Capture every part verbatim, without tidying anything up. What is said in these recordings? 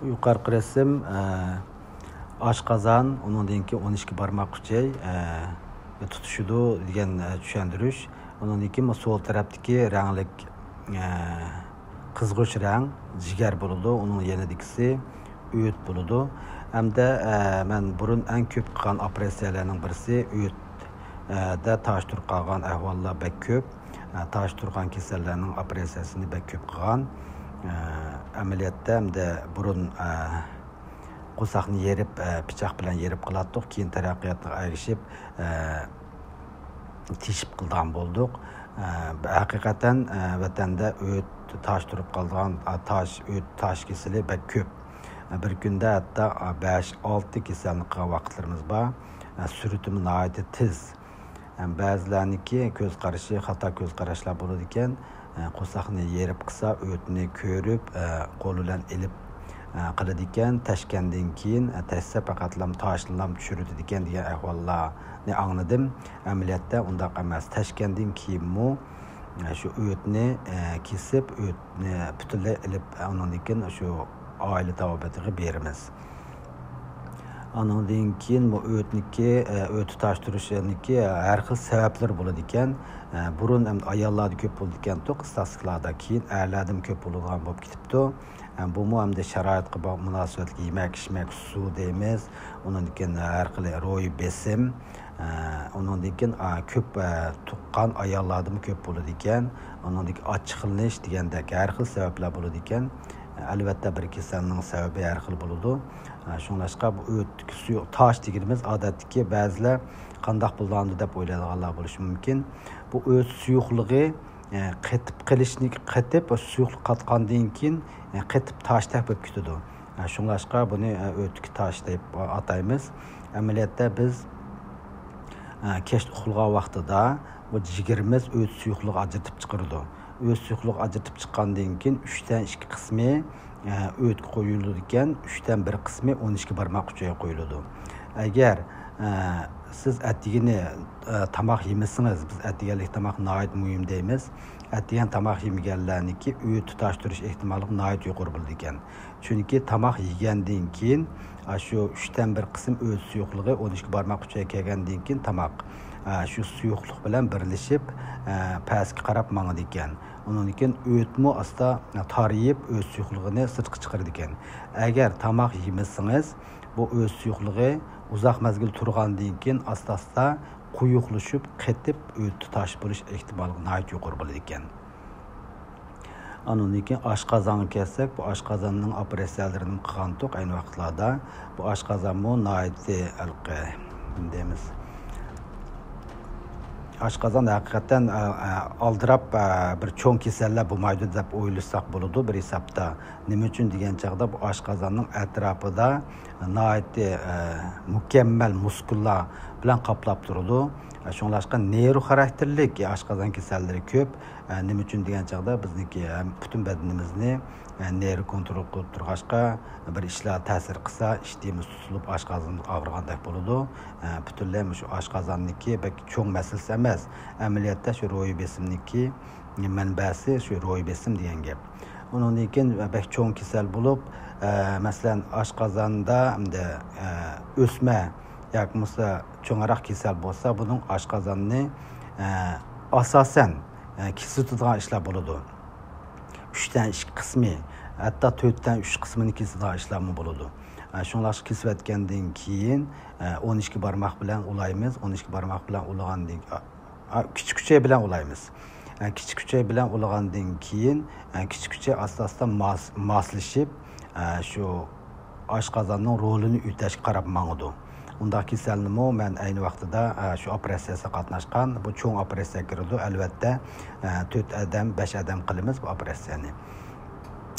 يۇقىرىقى رەسىم، ئە، ئاشقازان، ئۇنىڭدىن كېيىن ئون ئىككى بارماق ئۈچەي، ئە، تۇتىشىدۇ دېگەن، ئە، چۈشەندۈرۈش. ئۇنىڭدىن كېيىن سول تەرەپتىكى رەڭلىك، ئە، قىزغۇچ رەڭ جىگەر بولىدۇ، ئۇنىڭ يېنىدىكىسى ئۆت بولىدۇ. ھەمدە، ئە، مەن بۇرۇن ئەڭ كۆپ قىلغان ئوپېراتسىيەلەرنىڭ بىرسى ئۆت، ئە، دە تاش تۇرۇپ قالغان ئەھۋاللار بەك كۆپ. ئە، تاش تۇرغان كېسەللەرنىڭ ئوپېراتسىيەسىنى بەك كۆپ قىلغان. ئە، ئەمەلىيەتتە ھەمدە بۇرۇن، ئە، قورساقنى يېرىپ، ئە، پىچاق بىلەن يېرىپ قىلاتتۇق. كېيىن تەرەققىياتقا ئەگىشىپ، ئە، تېشىپ قىلىدىغان بولدۇق. ئە، ھەقىقەتەن، ئە، ۋەتەندە ئۆت تاش تۇرۇپ قالىدىغان، ئە، تاش، ئۆت تاش كېسىلى بەك كۆپ. ئە، بىر كۈندە ھەتتا، ئە، بەش، ئالتە كېسەلنى قىلغان ۋاقىتلىرىمىز بار. ئە، سۈرئىتىمۇ ناھايىتى تېز. ئە، بەزىلەرنىڭكى كۆز قارىشى خاتا كۆز قاراشلار بولىدىكەن. ئە، قورساقنى يېرىپ قىلسا، ئۆتنى كۆرۈپ، ئە، قول بىلەن ئېلىپ، ئە، قىلىدىكەن. تەشكەندىن كېيىن، ئە، تەشسە پەقەتلام تاشنىلام چۈشۈرۈۋېتىدىكەن دېگەن ئەھۋاللارنى ئاڭلىدىم. ئەمەلىيەتتە ئۇنداق ئەمەس. تەشكەندىن كېيىنمۇ، ئە، شۇ ئۆتنى، ئە، كېسىپ، ئۆتنى پۈتۈنلەي ئېلىپ، ئۇنىڭدىن كېيىن شۇ ئائىلە تاۋابىئاتىغا بېرىمىز. ئانىڭدىن كېيىن بۇ ئۆتنىكى، ئۆت تۇتاشتۇرۇشنىكى ھەر خىل سەۋەبلىرى بولىدىكەن. بۇرۇن ئەمدى ئاياللاردا كۆپ بولىدىكەنتۇق، ئىستاتىستىكىلاردا، كېيىن ئەرلەردىمۇ كۆپ بولىدىغان بولۇپ كېتىپتۇ. بۇمۇ ئەمدى شارائىتقا باغ-، مۇناسىۋەتلىك يېمەك، ئىچمەك، سۇ دەيمىز. ئۇنىڭدىن كېيىن ھەر خىل روھىي بېسىم. ئۇنىڭدىن كېيىن، كۆپ، تۇغقان ئاياللاردىمۇ كۆپ بولىدىكەن. ئۇنىڭدىن كېيىن ئاچچىقلىنىش دېگەندەك ھەر خىل سەۋەبلەر بولىدىكەن. ئەلۋەتتە، بىر كېسەلنىڭ سەۋەبى ھەر خىل بولىدۇ. شۇڭلاشقا بۇ ئۆتتىكى سۇيۇق تاش دېگىنىمىز، ئادەتتىكى بەزىلەر قانداق بولىدۇ دەپ ئويلايدىغانلار بولۇشى مۇمكىن. بۇ ئۆت سۇيۇقلۇقى، قېتىپ قېلىشنى، قېتىپ سۇيۇقلۇق قاتقاندىن كېيىن، قېتىپ تاشتەك بولۇپ كېتىدۇ. شۇڭلاشقا بۇنى ئۆتتىكى تاش دەپ ئاتايمىز. ئەمەلىيەتتە بىز كەچتە ئۇخلىغان ۋاقتىدا بۇ جىگىرىمىز ئۆت سۇيۇقلۇقى ئاجرىتىپ چىقىرىدۇ. ئۆت سۇيۇقلۇقى ئاجرىتىپ چىققاندىن كېيىن ئۈچتىن ئىككى قىسمى ئۆتكە قويۇلىدىكەن، ئۈچتىن بىر قىسمى ئون ئىككى بارماق ئۈچەيگە قويۇلىدۇ. ئەگەر سىز ئەتىگىنى تاماق يېمىسىڭىز، بىز ئەتىگەنلىك تاماق ناھايىتى مۇھىم دەيمىز. ئەتىگەن تاماق يېمىگەنلەرنىڭكى ئۆت تۇتاشتۇرۇش ئېھتىماللىقى ناھايىتى يۇقىرى بولىدىكەن. چۈنكى تاماق يېگەندىن كېيىن، ئاشۇ ئۈچتىن بىر قىسىم ئۆت سۇيۇقلۇقى ئون ئىككى بارماق ئۈچەيگە كەلگەندىن كېيىن تاماق، ئاشۇ سۇيۇقلۇق بىلەن بىرلىشىپ، پەسكە قاراپ ماڭىدىكەن. ئۇنىڭدىن كېيىن ئۆتمۇ ئاستا تارىيىپ، ئۆت سۇيۇقلۇقىنى سىرتقا چىقىرىدىكەن. ئەگەر تاماق يېمىسىڭىز، بۇ ئۆت سۇيۇقلۇقى ئۇزاق مەزگىل تۇرغاندىن كېيىن ئاستا-ئاستا قويۇقلىشىپ، قېتىپ ئۆت تۇتاش بولۇش ئېھتىماللىقى ناھايىتى يۇقىرى بولىدىكەن. ئانىڭدىن كېيىن ئاشقازانغا كەلسەك، بۇ ئاشقازاننىڭ ئوپېراتسىيەلىرىنى قىلغانتۇق ئەينى ۋاقىتلاردا. بۇ ئاشقازانمۇ ناھايىتى ھېلىقى، نېمە دەيمىز، ئاشقازان ھەقىقەتەن، ئە، ئە، ئالدىراپ، ئە، بىر چوڭ كېسەللەر بولمايدۇ دەپ ئويلىساق بولىدۇ بىر ھېسابتا. نېمە ئۈچۈن دېگەن چاغدا بۇ ئاشقازاننىڭ ئەتراپىدا ناھايىتى، ئە، مۇكەممەل مۇسكۇللار بىلەن قاپلاپ تۇرىدۇ. شۇڭلاشقا نېرۋا خاراكتېرلىك ئاشقازان كېسەللىرى كۆپ. نېمە ئۈچۈن دېگەن چاغدا بىزنىڭكى ھەم پۈتۈن بەدىنىمىزنى نېرۋا كونترول قىلىپ تۇرغاچقا، بىر ئىشلار تەسىر قىلسا، ئىشتىيىمىز تۇتۇلۇپ، ئاشقازىنىمىز ئاغرىغاندەك بولىدۇ. پۈتۈنلەي مۇشۇ ئاشقازاننىڭكى بەك چوڭ مەسىلىسى ئەمەس. ئەمەلىيەتتە شۇ روھىي بېسىمنىڭكى مەنبەسى شۇ روھىي بېسىم دېگەن گەپ. ئۇنىڭدىن كېيىن بەك چوڭ كېسەل بولۇپ، ئە، مەسىلەن، ئاشقازاندا ئەمدى، ئە، ئۆسمە ياكى بولمىسا چوڭراق كېسەل بولسا، بۇنىڭ ئاشقازاننى، ئە، ئاساسەن، ئە، كېسىۋېتىدىغان ئىشلار بولىدۇ. ئۈچتىن ئىككى قىسمى، ھەتتا تۆتتىن ئۈچ قىسمىنى كېسىدىغان ئىشلارمۇ بولىدۇ. ئە، شۇڭلاشقا كېسىۋەتكەندىن كېيىن، ئە، ئون ئىككى بارماق بىلەن ئۇلايمىز. ئون ئىككى بارماق بىلەن ئۇلىغاندىن، ئا، ئا، كىچىك ئۈچەي بىلەن ئۇلايمىز. ئە، كىچىك ئۈچەي بىلەن ئۇلىغاندىن كېيىن، ئە، كىچىك ئۈچەي ئاستا-ئاستا ماس-، ماسلىشىپ، ئە، شۇ ئاشقازاننىڭ رولىنى ئۆتەشكە قاراپ ماڭىدۇ. ئۇنداق كېسەلنىمۇ مەن ئەينى ۋاقتىدا، ئە، شۇ ئوپېراتسىيەسىگە قاتناشقان. بۇ چوڭ ئوپېراتسىيەگە كىرىدۇ. ئەلۋەتتە، ئە، تۆت ئادەم، بەش ئادەم قىلىمىز بۇ ئوپېراتسىيەنى.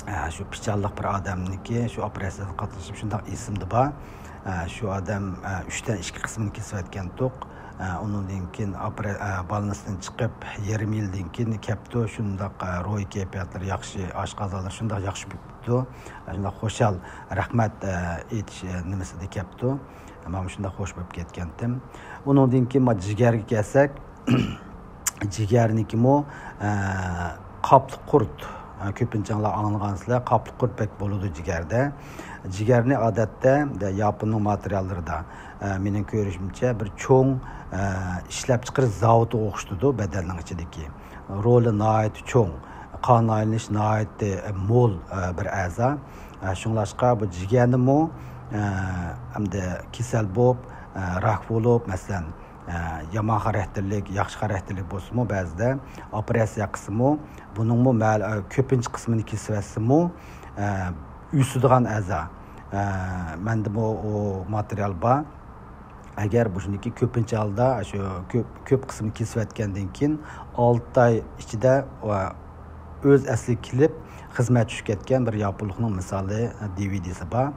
ئە، شۇ پىچانلىق بىر ئادەمنىڭكى شۇ ئوپېراتسىيەگە قاتنىشىپ شۇنداق ئېسىمدە بار. ئە، شۇ ئادەم، ئە، ئۈچتىن ئىككى قىسمىنى كېسىۋەتكەنتۇق. ئە، ئۇنىڭدىن كېيىن ئاپرە-، ئە، بالنىستىن چىقىپ، يېرىم يىلدىن كېيىن كەپتۇ. شۇنداق، ئە، روھىي كەيپىياتلىرى ياخشى، ئاشقازانلىرى شۇنداق ياخشى بوپتۇ. ئە، شۇنداق خۇشال، رەھمەت، ئە، ئېيتىش، ئە، نېمىسىدە كەپتۇ. مەن شۇنداق خوش بولۇپ كەتكەنتىم. ئۇنىڭدىن كېيىن ما جىگەرگە كەلسەك، جىگەرنىكىمۇ، ئە، قاپلىق قۇرت، كۆپىنچىڭلار ئاڭلىغانسىلەر، قاپلىق قۇرت بەك بولىدۇ جىگەردە. جىگەرنى ئادەتتە ياپوننىڭ ماتېرىياللىرىدا، ئە، مېنىڭ كۆرۈشۈمچە، بىر چوڭ، ئە، ئىشلەپچىقىرىش زاۋۇتىغا ئوخشىتىدۇ بەدەننىڭ ئىچىدىكى. رولى ناھايىتى چوڭ، قان ئايلىنىش ناھايىتى مول، ئە، بىر ئەزا. ئە، شۇڭلاشقا بۇ جىگەرنىمۇ، ئە، ئەمدى كېسەل بولۇپ، ئە، راك بولۇپ، مەسىلەن، ئە، يامان خاراكتېرلىك، ياخشى خاراكتېرلىك بولسىمۇ، بەزىدە ئوپېراتسىيە قىلسىمۇ، بۇنىڭمۇ مەل-، ئە، كۆپىنچە قىسمىنى كېسىۋەتسىمۇ، ئە، ئۆسىدىغان ئەزا. ئە، مەندىمۇ ئۇ ماتېرىيال بار. ئەگەر بۇنىڭكى كۆپىنچە ھالدا شۇ كۆپ، كۆپ قىسمىنى كېسىۋەتكەندىن كېيىن، ئالتە ئاي ئىچىدە ۋە ئۆز ئەسلىگە كېلىپ، خىزمەت چۈشۈپ كەتكەن بىر ياپونلۇقنىڭ مىسالى، دى ۋى دىسى بار.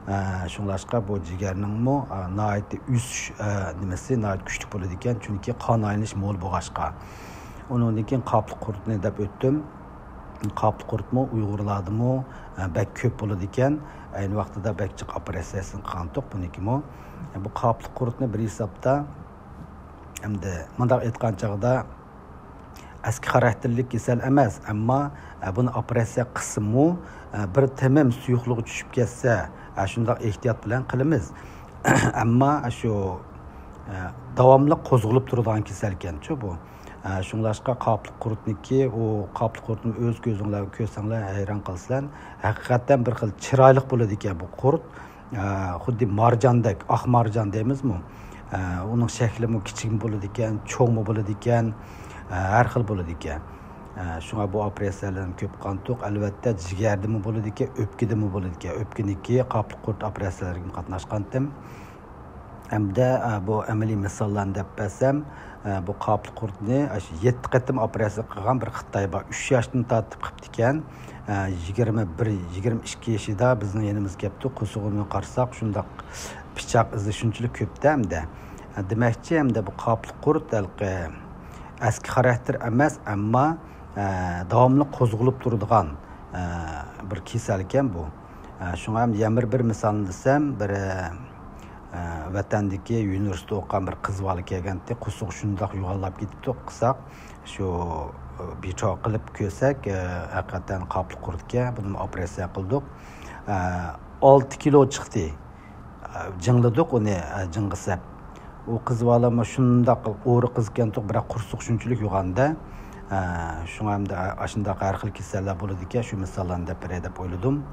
ئە، شۇڭلاشقا بۇ جىگەرنىڭمۇ، ئە، ناھايىتى ئۆسۈش، ئە، نېمىسى ناھايىتى كۈچلۈك بولىدىكەن، چۈنكى قان ئايلىنىش مول بولغاچقا. ئۇنىڭدىن كېيىن قاپلىق قۇرتنى دەپ ئۆتتۈم. قاپلىق قۇرتمۇ ئۇيغۇرلاردىمۇ، ئە، بەك كۆپ بولىدىكەن. ئەينى ۋاقتىدا بەك جىق ئوپېراتسىيەسىنى قىلغانتۇق بۇنىڭكىمۇ. ئە، بۇ قاپلىق قۇرتنى بىر ھېسابتا، ئەمدى مۇنداق ئېيتقان چاغدا، ئەسكى خاراكتېرلىك كېسەل ئەمەس، ئەمما، ئە، بۇنى ئوپېراتسىيە قىلسىمۇ، ئە، بىر تېمىم سۇيۇقلۇقى چۈشۈپ كەتسە، ئە، شۇنداق ئېھتىيات بىلەن قىلىمىز. ئەمما شۇ، ئە، داۋاملىق قوزغىلىپ تۇرىدىغان كېسەلكەنچۇ بۇ. ئە، شۇڭلاشقا قاپلىق قۇرتنىكى، ئۇ قاپلىق قۇرتنى ئۆز كۆزۈڭلار بىلەن كۆرسەڭلار ھەيران قالىسىلەر. ھەقىقەتەن بىر خىل چىرايلىق بولىدىكەن بۇ قۇرت. ئە، خۇددى مارجاندەك، ئاق مارجان دەيمىزمۇ؟ ئە، ئۇنىڭ شەكلىمۇ كىچىكمۇ بولىدىكەن، چوڭمۇ بولىدىكەن، ئە، ھەر خىل بولىدىكەن. ئە، شۇڭا بۇ ئوپېراتسىيەلەرنى كۆپ قىلغانتۇق. ئەلۋەتتە، جىگەردىمۇ بولىدىكەن، ئۆپكىدىمۇ بولىدىكەن. ئۆپكىنىكى قاپلىق قۇرت ئوپېراتسىيەلىرىگە قاتناشقانتىم. ھەمدە، ئە، بۇ ئەمەلىي مىساللارنى دەپ بەرسەم، ئە، بۇ قاپلىق قۇرتنى ئاشۇ يەتتە قېتىم ئوپېراتسىيە قىلغان بىر خىتاي بار، ئۈچ ياشتىن تارتىپ قىپتىكەن. ئە، يىگىرمە بىر، يىگىرمە ئىككى يېشىدا بىزنىڭ يېنىمىزغا كەپتۇ. قورسىقىنى قارىساق، شۇنداق پىچاق ئىزى شۇنچىلىك كۆپتە ھەمدە. ئە، دېمەكچى، ھەمدە بۇ قاپلىق قۇرت ھېلىقى ئەسكى خاراكتېر ئەمەس، ئەمما، ئە، داۋاملىق قوزغىلىپ تۇرىدىغان، ئە، بىر كېسەلكەن بۇ. ئە، شۇڭا ھەم يەنە بىر، بىر مىسالنى دېسەم، بىر، ئە، ۋەتەندىكى يۇنىۋېرسىتېتتا ئوقۇغان بىر قىز بالا كەلگەنتى، قورسىقى شۇنداق يوغانلاپ كېتىپتۇ، قىساق. شۇ، ئە، بىچاق قىلىپ كۆرسەك، ئە، ھەقىقەتەن قاپلىق قۇرتكەن، بۇنىمۇ ئوپېراتسىيە قىلدۇق. ئە، ئالتە كىلو چىقتى. ئە، جىڭلىدۇق ئۇنى، ئە، جىڭغا سەپ. ئۇ قىز بالىمۇ شۇنداق ئورۇق قىز ئىكەنتۇق، بىراق قورسىقى شۇنچىلىك يوغاندا. ئە، شۇڭا ئەمدى ئاشۇنداق ھەر خىل كېسەللەر بولىدىكەن، شۇ مىساللارنى دەپ بېرەي دەپ ئويلىدىم.